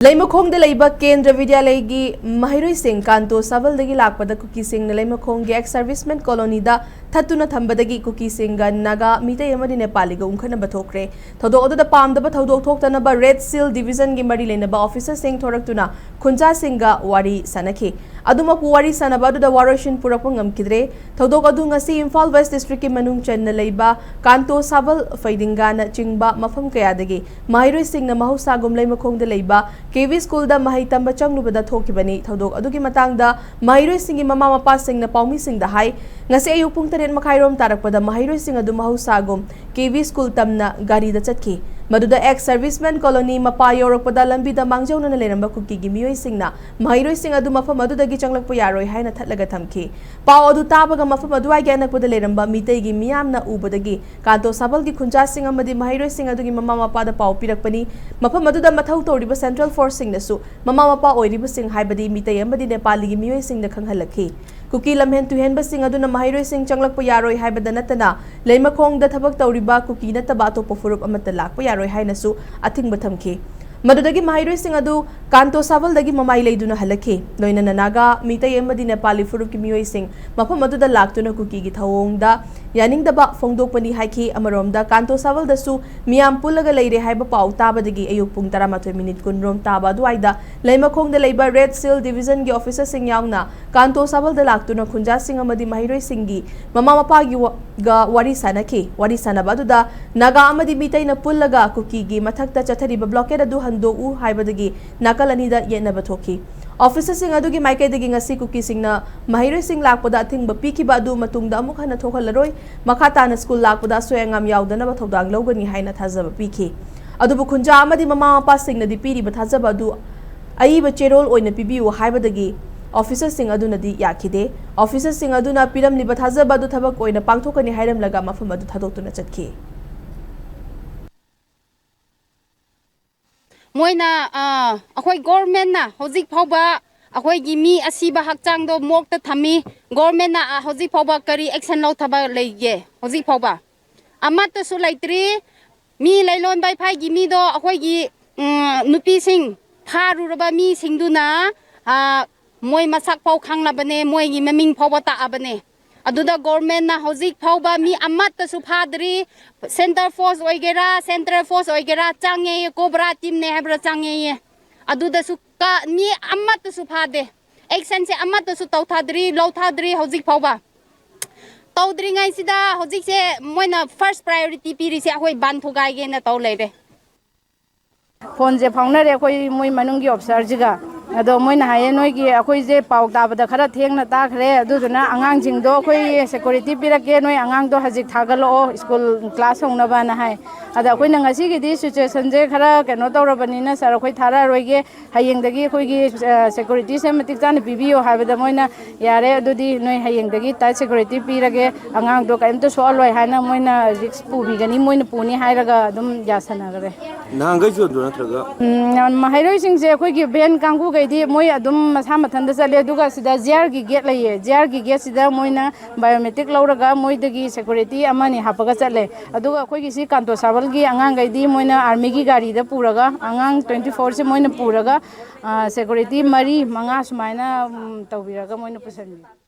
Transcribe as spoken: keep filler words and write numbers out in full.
ꯂꯩꯃꯈꯣꯡꯗ ꯂꯩꯕ ꯀꯦꯟꯗ꯭ꯔ ꯕꯤꯗ꯭ꯌꯥꯂꯌꯒꯤ ꯃꯍꯩꯔꯣꯏꯁꯤꯡ ꯀꯥꯟꯇꯣ ꯁꯥꯕꯜꯗꯒꯤ ꯂꯥꯛꯄꯗ ꯀꯨꯀꯤꯁꯤꯡꯅ ꯂꯩꯃꯈꯣꯡꯒꯤ ꯑꯦꯛꯁ ꯁꯔꯚꯤꯁꯃꯦꯟ ꯀꯣꯂꯣꯅꯤꯗ ꯊꯠꯇꯨꯅ ꯊꯝꯕꯗꯒꯤ ꯀꯨꯀꯤꯁꯤꯡꯒ ꯅꯥꯒꯥ, ꯃꯤꯇꯩ ꯑꯃꯗꯤ ꯅꯦꯄꯥꯂꯤꯒ ꯎꯪꯈꯠꯅꯕ ꯊꯣꯛꯈ꯭ꯔꯦ꯫ ꯊꯧꯗꯣꯛ ꯑꯗꯨꯗ ꯄꯥꯝꯗꯕ ꯊꯧꯗꯣꯛ ꯊꯣꯛꯇꯅꯕ ꯔꯦꯗ ꯁꯤꯜ ꯗꯤꯚꯤꯖꯟꯒꯤ ꯃꯔꯤ ꯂꯩꯅꯕ ꯑꯣꯐꯤꯁꯔꯁꯤꯡ ꯊꯣꯔꯛꯇꯨꯅ ꯈꯨꯟꯖꯥꯁꯤꯡꯒ ꯋꯥꯔꯤ ꯁꯥꯅꯈꯤ꯫ ꯑꯗꯨꯃꯛꯄꯨ ꯋꯥꯔꯤ ꯁꯥꯅꯕ ꯑꯗꯨꯗ ꯋꯥꯔꯣꯏꯁꯤꯟ ꯄꯨꯔꯛꯄ ꯉꯝꯈꯤꯗ꯭ꯔꯦ꯫ ꯊꯧꯗꯣꯛ ꯑꯗꯨ ꯉꯁꯤ ꯏꯝꯐꯥꯜ ꯋꯦꯁ ꯗꯤꯁꯇ꯭ꯔꯤꯛꯀꯤ ꯃꯅꯨꯡ ꯆꯟꯅ ꯂꯩꯕ ꯀꯥꯟꯇꯣ ꯁꯥꯕꯜ, ꯐꯩꯗꯤꯡꯒꯥꯅ ꯆꯤꯡꯕ ꯃꯐꯝ ꯀꯌꯥꯗꯒꯤ ꯃꯍꯩꯔꯣꯏꯁꯤꯡꯅ ꯃꯍꯧꯁꯥꯒꯨꯝ ꯂꯩꯃꯈꯣꯡꯗ ꯂꯩꯕ ꯀꯦ ꯚꯤ ꯁ꯭ꯀꯨꯜꯗ ꯃꯍꯩ ꯇꯝꯕ ꯆꯪꯂꯨꯕꯗ ꯊꯣꯛꯈꯤꯕꯅꯤ꯫ ꯊꯧꯗꯣꯛ ꯑꯗꯨꯒꯤ ꯃꯇꯥꯡꯗ ꯃꯍꯩꯔꯣꯏꯁꯤꯡꯒꯤ ꯃꯃꯥ ꯃꯄꯥꯁꯤꯡꯅ ꯄꯥꯎꯃꯤꯁꯤꯡꯗ ꯍꯥꯏ, ꯉꯁꯤ ꯑꯌꯨꯛ ꯄꯨꯡ ꯇꯔꯦꯠ ꯃꯈꯥꯏꯔꯣꯝ ꯇꯥꯔꯛꯄꯗ ꯃꯍꯩꯔꯣꯏꯁꯤꯡ ꯑꯗꯨ ꯃꯍꯧꯁꯥꯒꯨꯝ ꯀꯦ ꯚꯤ ꯁ꯭ꯀꯨꯜ ꯇꯝꯅ ꯒꯥꯔꯤꯗ ꯆꯠꯈꯤ꯫ ꯃꯗꯨꯗ ꯑꯦꯛꯁ ꯁꯔꯚꯤꯁꯃꯦꯟ ꯀꯣꯂꯣꯅꯤ ꯃꯄꯥ ꯌꯧꯔꯛꯄꯗ ꯂꯝꯕꯤꯗ ꯃꯥꯡꯖꯧꯅꯅ ꯂꯩꯔꯝꯕ ꯀꯨꯀꯤꯒꯤ ꯃꯤꯑꯣꯏꯁꯤꯡꯅ ꯃꯍꯩꯔꯣꯏꯁꯤꯡ ꯑꯗꯨ ꯃꯐꯝ ꯑꯗꯨꯗꯒꯤ ꯆꯪꯂꯛꯄ ꯌꯥꯔꯣꯏ ꯍꯥꯏꯅ ꯊꯠꯂꯒ ꯊꯝꯈꯤ꯫ ꯄꯥꯎ ꯑꯗꯨ ꯇꯥꯕꯒ ꯃꯐꯝ ꯑꯗꯨꯋꯥꯏꯒꯤ ꯑꯅꯛꯄꯗ ꯂꯩꯔꯝꯕ ꯃꯤꯇꯩꯒꯤ ꯃꯤꯌꯥꯝꯅ ꯎꯕꯗꯒꯤ ꯀꯥꯟꯇꯣ ꯁꯥꯕꯜꯒꯤ ꯈꯨꯟꯖꯥꯁꯤꯡ ꯑꯃꯗꯤ ꯃꯍꯩꯔꯣꯏꯁꯤꯡ ꯑꯗꯨꯒꯤ ꯃꯃꯥ ꯃꯄꯥꯗ ꯄꯥꯎ ꯄꯤꯔꯛꯄꯅꯤ꯫ ꯃꯐꯝ ꯑꯗꯨꯗ ꯃꯊꯧ ꯇꯧꯔꯤꯕ ꯁꯦꯟꯇ꯭ꯔꯦꯜ ꯐꯣꯔꯁꯁꯤꯡꯅꯁꯨ ꯃꯃꯥ ꯃꯄꯥ ꯑꯣꯏꯔꯤꯕꯁꯤꯡ, ꯍꯥꯏꯕꯗꯤ ꯃꯤꯇꯩ ꯑꯃꯗꯤ ꯅꯦꯄꯥꯂꯤꯒꯤ ꯃꯤꯑꯣꯏꯁꯤꯡꯗ ꯈꯪꯍꯜꯂꯛꯈꯤ꯫ ꯀꯨꯀꯤ ꯂꯝꯍꯦꯟ ꯇꯨꯍꯦꯟꯕꯁꯤꯡ ꯑꯗꯨꯅ ꯃꯍꯩꯔꯣꯏꯁꯤꯡ ꯆꯪꯂꯛꯄ ꯌꯥꯔꯣꯏ ꯍꯥꯏꯕꯗ ꯅꯠꯇꯅ, ꯂꯩꯃꯈꯣꯡꯗ ꯊꯕꯛ ꯇꯧꯔꯤꯕ ꯀꯨꯀꯤ ꯅꯠꯇꯕ ꯑꯇꯣꯞꯄ ꯐꯨꯔꯨꯞ ꯑꯃꯠꯇ ꯂꯥꯛꯄ ꯌꯥꯔꯣꯏ ꯍꯥꯏꯅꯁꯨ ꯑꯊꯤꯡꯕ ꯊꯝꯈꯤ꯫ ꯃꯗꯨꯗꯒꯤ ꯃꯍꯩꯔꯣꯏꯁꯤꯡ ꯑꯗꯨ ꯀꯥꯟꯇꯣ ꯁꯥꯕꯜꯗꯒꯤ ꯃꯃꯥꯏ ꯂꯩꯗꯨꯅ ꯍꯜꯂꯛꯈꯤ꯫ ꯂꯣꯏꯅꯅ ꯅꯥꯒꯥ, ꯃꯤꯇꯩ ꯑꯃꯗꯤ ꯅꯦꯄꯥꯂꯤ ꯐꯨꯔꯨꯞꯀꯤ ꯃꯤꯑꯣꯏꯁꯤꯡ ꯃꯐꯝ ꯑꯗꯨꯗ ꯂꯥꯛꯇꯨꯅ ꯀꯨꯀꯤꯒꯤ ꯊꯧꯑꯣꯡꯗ ꯌꯥꯅꯤꯡꯗꯕ ꯐꯣꯡꯗꯣꯛꯄꯅꯤ ꯍꯥꯏꯈꯤ꯫ ꯑꯃꯔꯣꯝꯗ ꯀꯥꯟꯇꯣ ꯁꯥꯕꯜꯗꯁꯨ ꯃꯤꯌꯥꯝ ꯄꯨꯜꯂꯒ ꯂꯩꯔꯦ ꯍꯥꯏꯕ ꯄꯥꯎ ꯇꯥꯕꯗꯒꯤ ꯑꯌꯨꯛ ꯄꯨꯡ ꯇꯔꯥꯃꯥꯊꯣꯏ ꯃꯤꯅꯤꯠ ꯀꯨꯟ ꯔꯣꯝ ꯇꯥꯕ ꯑꯗꯨꯋꯥꯏꯗ ꯂꯩꯃꯈꯣꯡꯗ ꯂꯩꯕ ꯔꯦꯗ ꯁꯤꯜ ꯗꯤꯚꯤꯖꯟꯒꯤ ꯑꯣꯐꯤꯁꯔꯁꯤꯡ ꯌꯥꯎꯅ ꯀꯥꯟꯇꯣ ꯁꯥꯕꯜꯗ ꯂꯥꯛꯇꯨꯅ ꯈꯨꯟꯖꯥꯁꯤꯡ ꯑꯃꯗꯤ ꯃꯍꯩꯔꯣꯏꯁꯤꯡꯒꯤ ꯃꯃꯥ ꯃꯄꯥꯒꯤ ꯋꯥ-, ꯒ ꯋꯥꯔꯤ ꯁꯥꯅꯈꯤ꯫ ꯋꯥꯔꯤ ꯁꯥꯅꯕ ꯑꯗꯨꯗ ꯅꯥꯒꯥ ꯑꯃꯗꯤ ꯃꯤꯇꯩꯅ ꯄꯨꯜꯂꯒ ꯀꯨꯀꯤꯒꯤ ꯃꯊꯛꯇ ꯆꯠꯊꯔꯤꯕ ꯕ꯭ꯂꯣꯀꯦꯗ ꯑꯗꯨ ꯍꯟꯗꯣꯛꯎ ꯍꯥꯏꯕꯗꯒꯤ ꯅꯥꯀꯜ ꯑꯅꯤꯗ ꯌꯦꯠꯅꯕ ꯊꯣꯛꯈꯤ꯫ ꯑꯣꯐꯤꯁꯔꯁꯤꯡ ꯑꯗꯨꯒꯤ ꯃꯥꯏꯀꯩꯗꯒꯤ ꯉꯁꯤ ꯀꯨꯀꯤꯁꯤꯡꯅ ꯃꯍꯩꯔꯣꯏꯁꯤꯡ ꯂꯥꯛꯄꯗ ꯑꯊꯤꯡꯕ ꯄꯤꯈꯤꯕ ꯑꯗꯨ ꯃꯇꯨꯡꯗ ꯑꯃꯨꯛ ꯍꯟꯅ ꯊꯣꯛꯍꯜꯂꯔꯣꯏ, ꯃꯈꯥ ꯇꯥꯅ ꯁ꯭ꯀꯨꯜ ꯂꯥꯛꯄꯗ ꯑꯁꯣꯏ ꯑꯉꯥꯝ ꯌꯥꯎꯗꯅꯕ ꯊꯧꯗꯥꯡ ꯂꯧꯒꯅꯤ ꯍꯥꯏꯅ ꯊꯥꯖꯕ ꯄꯤꯈꯤ꯫ ꯑꯗꯨꯕꯨ ꯈꯨꯟꯖꯥ ꯑꯃꯗꯤ ꯃꯃꯥ ꯃꯄꯥꯁꯤꯡꯅꯗꯤ ꯄꯤꯔꯤꯕ ꯊꯥꯖꯕ ꯑꯗꯨ ꯑꯏꯕ ꯆꯦꯔꯣꯜ ꯑꯣꯏꯅ ꯄꯤꯕꯤꯌꯨ ꯍꯥꯏꯕꯗꯒꯤ ꯑꯣꯐꯤꯁꯔꯁꯤꯡ ꯑꯗꯨꯅꯗꯤ ꯌꯥꯈꯤꯗꯦ꯫ ꯑꯣꯐꯤꯁꯔꯁꯤꯡ ꯑꯗꯨꯅ ꯄꯤꯔꯝꯂꯤꯕ ꯊꯥꯖꯕ ꯑꯗꯨ ꯊꯕꯛ ꯑꯣꯏꯅ ꯄꯥꯡꯊꯣꯛꯀꯅꯤ ꯍꯥꯏꯔꯝꯂꯒ ꯃꯐꯝ ꯑꯗꯨ ꯊꯥꯗꯣꯛꯇꯨꯅ ꯆꯠꯈꯤ꯫ ꯃꯣꯏꯅ, ꯑ, ꯑꯩꯈꯣꯏ ꯒꯣꯔꯃꯦꯟꯅ ꯍꯧꯖꯤꯛ ꯐꯥꯎꯕ ꯑꯩꯈꯣꯏꯒꯤ ꯃꯤ ꯑꯁꯤꯕ ꯍꯛꯆꯥꯡꯗꯣ ꯃꯣꯔꯛꯇ ꯊꯝꯃꯤ꯫ ꯒꯣꯔꯃꯦꯟꯅ, ꯑ, ꯍꯧꯖꯤꯛ ꯐꯥꯎꯕ ꯀꯔꯤ ꯑꯦꯛꯁꯟ ꯂꯧꯊꯕ ꯂꯩꯒꯦ? ꯍꯧꯖꯤꯛ ꯐꯥꯎꯕ ꯑꯃꯠꯇꯁꯨ ꯂꯩꯇ꯭ꯔꯤ꯫ ꯃꯤ ꯂꯩꯂꯣꯟ ꯕꯩꯐꯥꯏꯒꯤ ꯃꯤꯗꯣ ꯑꯩꯈꯣꯏꯒꯤ, ꯎꯝ, ꯅꯨꯄꯤꯁꯤꯡ ꯐꯥꯔꯨꯔꯕ ꯃꯤꯁꯤꯡꯗꯨꯅ, ꯑ, ꯃꯣꯏ ꯃꯁꯛ ꯐꯥꯎ ꯈꯪꯂꯕꯅꯦ, ꯃꯣꯏꯒꯤ ꯃꯃꯤꯡ ꯐꯥꯎꯕ ꯇꯥꯛꯑꯕꯅꯦ꯫ ꯑꯗꯨꯗ ꯒꯣꯔꯃꯦꯟꯅ ꯍꯧꯖꯤꯛ ꯐꯥꯎꯕ ꯃꯤ ꯑꯃꯠꯇꯁꯨ ꯐꯥꯗ꯭ꯔꯤ꯫ ꯁꯦꯟꯇꯔ ꯐꯣꯔꯁ ꯑꯣꯏꯒꯦꯔꯥ, ꯁꯦꯟꯇ꯭ꯔꯦꯜ ꯐꯣꯔꯁ ꯑꯣꯏꯒꯦꯔꯥ, ꯆꯪꯉꯦꯌꯦ, ꯀꯣꯕ꯭ꯔꯥ ꯇꯤꯝꯅꯦ ꯍꯥꯏꯕ꯭ꯔꯥ, ꯆꯪꯉꯦꯌꯦ꯫ ꯑꯗꯨꯗꯁꯨ ꯀ-, ꯃꯤ ꯑꯃꯠꯇꯁꯨ ꯐꯥꯗꯦ꯫ ꯑꯦꯛꯁꯟꯁꯦ ꯑꯃꯠꯇꯁꯨ ꯇꯧꯊꯥꯗ꯭ꯔꯤ, ꯂꯧꯊꯥꯗ꯭ꯔꯤ ꯍꯧꯖꯤꯛ ꯐꯥꯎꯕ꯫ ꯇꯧꯗ꯭ꯔꯤꯉꯩꯁꯤꯗ ꯍꯧꯖꯤꯛꯁꯦ ꯃꯣꯏꯅ ꯐꯥꯔꯁ ꯄ꯭ꯔꯥꯏꯌꯣꯔꯤꯇꯤ ꯄꯤꯔꯤꯁꯦ ꯑꯩꯈꯣꯏ ꯕꯟ ꯊꯨꯒꯥꯏꯒꯦꯅ ꯇꯧ ꯂꯩꯔꯦ꯫ ꯐꯣꯟꯁꯦ ꯐꯥꯎꯅꯔꯦ ꯑꯩꯈꯣꯏ ꯃꯣꯏ ꯃꯅꯨꯡꯒꯤ ꯑꯣꯐꯤꯁꯥꯔꯁꯤꯒ꯫ ꯑꯗꯣ ꯃꯣꯏꯅ ꯍꯥꯏꯌꯦ, "ꯅꯣꯏꯒꯤ, ꯑꯩꯈꯣꯏꯁꯦ ꯄꯥꯎ ꯇꯥꯕꯗ ꯈꯔ ꯊꯦꯡꯅ ꯇꯥꯈ꯭ꯔꯦ, ꯑꯗꯨꯗꯨꯅ ꯑꯉꯥꯡꯁꯤꯡꯗꯣ ꯑꯩꯈꯣꯏ ꯁꯦꯀ꯭ꯌꯨꯔꯤꯇꯤ ꯄꯤꯔꯛꯀꯦ, ꯅꯣꯏ ꯑꯉꯥꯡꯗꯣ ꯍꯧꯖꯤꯛ ꯊꯥꯒꯠꯂꯛꯑꯣ, ꯁ꯭ꯀꯨꯜ ꯀ꯭ꯂꯥꯁ ꯍꯧꯅꯕꯅ" ꯍꯥꯏ꯫ ꯑꯗ ꯑꯩꯈꯣꯏꯅ ꯉꯁꯤꯒꯤꯗꯤ ꯁꯤꯆꯨꯋꯦꯁꯟꯁꯦ ꯈꯔ ꯀꯩꯅꯣ ꯇꯧꯔꯕꯅꯤꯅ, "ꯁꯥꯔ, ꯑꯩꯈꯣꯏ ꯊꯥꯔꯛꯑꯔꯣꯏꯒꯦ, ꯍꯌꯦꯡꯗꯒꯤ ꯑꯩꯈꯣꯏꯒꯤ, ꯑ, ꯁꯦꯀ꯭ꯌꯨꯔꯤꯇꯤꯁꯦ ꯃꯇꯤꯛ ꯆꯥꯅ ꯄꯤꯕꯤꯌꯣ" ꯍꯥꯏꯕꯗ ꯃꯣꯏꯅ, "ꯌꯥꯔꯦ, ꯑꯗꯨꯗꯤ ꯅꯣꯏ ꯍꯌꯦꯡꯗꯒꯤ ꯇꯥꯏꯠ ꯁꯦꯀ꯭ꯌꯨꯔꯤꯇꯤ ꯄꯤꯔꯒꯦ, ꯑꯉꯥꯡꯗꯣ ꯀꯔꯤꯝꯇ ꯁꯣꯛꯍꯜꯂꯣꯏ" ꯍꯥꯏꯅ ꯃꯣꯏꯅ ꯔꯤꯛꯁ ꯄꯨꯕꯤꯒꯅꯤ, ꯃꯣꯏꯅ ꯄꯨꯅꯤ ꯍꯥꯏꯔꯒ ꯑꯗꯨꯝ ꯌꯥꯁꯟꯅꯈ꯭ꯔꯦ꯫ ꯅꯍꯥꯟꯈꯩꯁꯨ ꯑꯗꯨ ꯅꯠꯇ꯭ꯔꯒ? ꯎꯝ, ꯃꯍꯩꯔꯣꯏꯁꯤꯡꯁꯦ ꯑꯩꯈꯣꯏꯒꯤ ꯚꯦꯟ ꯀꯥꯡꯕꯨꯈꯩꯗꯤ ꯃꯣꯏ ꯑꯗꯨꯝ ꯃꯁꯥ ꯃꯊꯟꯇ ꯆꯠꯂꯦ, ꯑꯗꯨꯒ ꯁꯤꯗ ꯖꯦ ꯑꯥꯔꯒꯤ ꯒꯦꯠ ꯂꯩꯌꯦ, ꯖꯦ ꯑꯥꯔꯒꯤ ꯒꯦꯠꯁꯤꯗ ꯃꯣꯏꯅ ꯕꯥꯏꯑꯣꯃꯦꯇ꯭ꯔꯤꯛ ꯂꯧꯔꯒ ꯃꯣꯏꯗꯒꯤ ꯁꯦꯀ꯭ꯌꯨꯔꯤꯇꯤ ꯑꯃꯅꯤ ꯍꯥꯞꯄꯒ ꯆꯠꯂꯦ꯫ ꯑꯗꯨꯒ ꯑꯩꯈꯣꯏꯒꯤ ꯁꯤ ꯀꯥꯟꯇꯣ ꯁꯥꯕꯜꯒꯤ ꯑꯉꯥꯡꯈꯩꯗꯤ ꯃꯣꯏꯅ ꯑꯥꯔꯃꯤꯒꯤ ꯒꯥꯔꯤꯗ ꯄꯨꯔꯒ, ꯑꯉꯥꯡ ꯇ꯭ꯋꯦꯟꯇꯤ ꯐꯣꯔꯁꯦ ꯃꯣꯏꯅ ꯄꯨꯔꯒ, ꯑ, ꯁꯦꯀ꯭ꯌꯨꯔꯤꯇꯤ ꯃꯔꯤ, ꯃꯉꯥ ꯁꯨꯃꯥꯏꯅ, ꯎꯝ, ꯇꯧꯕꯤꯔꯒ ꯃꯣꯏꯅ ꯄꯨꯁꯤꯟꯕꯤ꯫